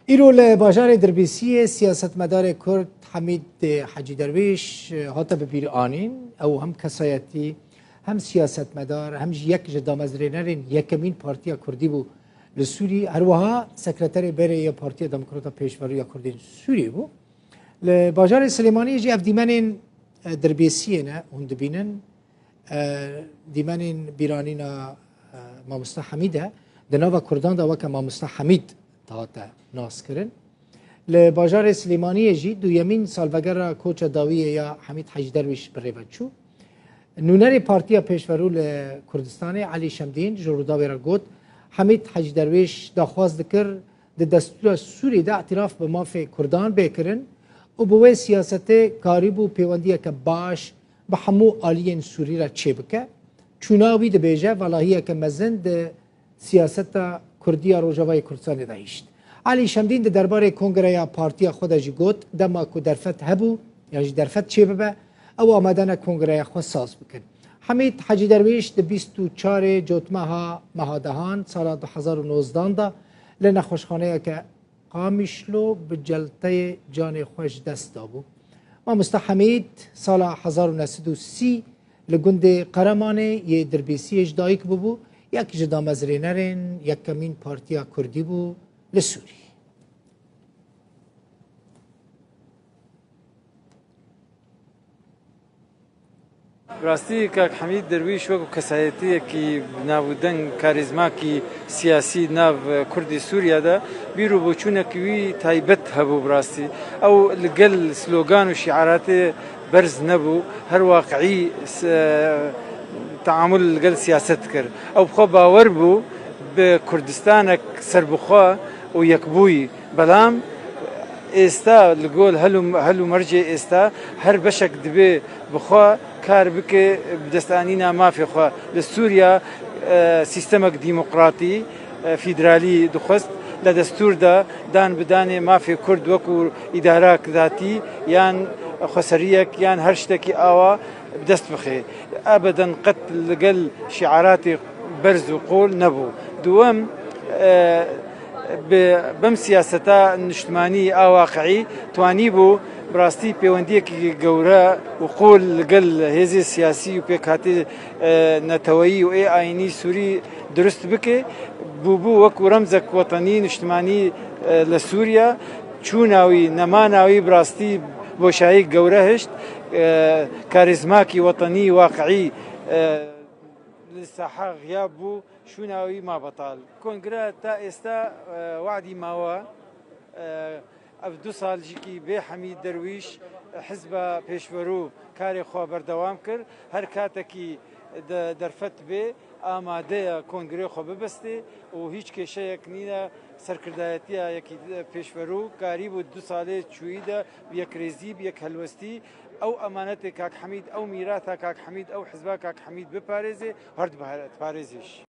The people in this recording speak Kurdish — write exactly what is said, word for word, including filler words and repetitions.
Îro li bajarê Dirbêsiyê siyasetmedarê Kurd Hemîd Hecî Derwîş hate bibîranîn. Ew hem kesayetî, hem siyasetmedar, hem jî yek ji damezrênerên yekemîn Partiya Kurdî bû li Sûrî. Her wiha sekreterê berê ya Partiya Demokrata Pêşverû ya Kurdên Sûriyê bû. Li bajarê Silêmaniyê jî ev dîmenên, e, Dirbêsiyê ne, hûn dibînin. E, dîmenên bîranîna, e, Mamoste Hemîd e. Di nava Kurdan de weke Mamoste Hemîd dihate naskirin. Li bajarê Silêmaniyê jî duyemîn salvegera koça dawiyê ya Hemîd Hecî Derwîş bi rê ve çû. Nûnerê Partiya Pêşverû li Kurdistanê Elî Şemdîn ji Rûdawê re got, Hemîd Hecî Derwîş daxwaz dikir di destûra Sûrî de îtiraf bi mafê Kurdan bê kirin û bi wê siyasetê karîbû pêwendiyeke baş bi hemû aliyên Sûrî re çêbike. Çûna wî dibêje valahiyeke mezin di siyaseta Kurdî ya Rojavayê Kurdistanê de hişt. Elî Şemdîn di derbarê kongreya partiya xwe de jî got, dema ku derfet hebû, yan jî derfet çêbibe, ew amade ne kongreya xwe saz bikin. Hemîd Hecî Derwîş di bîst û çarê Cotmeha meha dehan sala du hezar û nozdan de li nexweşxaneyeke Qamişlo bi celteyê canê xwe ji dest dabû. Mamoste Hemîd sala hezar û neh sed û sî li gundê Qeremanê yê Dirbêsiyê ji dayik bûbû, yek ji damezrênerên yekemîn Partiya Kurdî bû li Sûrî. Bi rastî kak Hemîd Derwîş wekû kesayetiyekî bi nav û deng, karîzmakî siyasî di nav Kurdî Sûriya de bîr û boçûnekî wî taybet hebû bi rastî. Ew li gel slogan û şiaratê berz nebû, her waqiî s-, teamul li gel siyaset dikir. Ew bi xwe bawer bû bi Kurdistanek serbixwe û yekbûyî. Belam êsta li gol hel û, hel û mercê êsta her beşek divê bi xwe kar bike bi destanîna mafê xwe. Li Sûriya, e, sîstemek demokratî, e, fîderalî dixwest. Li destûr de dan bi danê mafê Kurd wekû îdarak zatî yan xweseriyek yan her ştekî awa bi dest bixe. Ebeden qet li gel şiaratê berz û qol nebû. Duwem, e, bi, bem siyaseta niştimanî a waqiî twanîbû bi rastî pêwendiyekî gewre û qol li gel hêzê siyasî û pêkhatê, e, neteweyî û ê ayînî Sûrî dirust bike. Bûbû wekû remzek wetenî, niştimanî, e, li Sûriya. Çûna wî, nemana wî bi rastî boşayî gewre hişt. E, karîzmakî wetenî waqiî, e, li saha xiyab bû, şûna wî ma betal. Kongre ta êsta, e, wadî mawa. E, ev du sal jîkî bê Hemîd Derwîş, hizba pêşverû karê xwe berdewam kir. Her katekî de-, derfet bê, amade ye kongrê xwe bibistê û hîç kêşeyek nîne. Serkirdayetiya yekî pêşverû karîbû du salê çûyî de bi yekrêzî, bi yekhelwestî ew emanetê kak Hemîd, ew mîrata kak Hemîd, ew hizba kak Hemîd biparêzê, her diparêzê jî.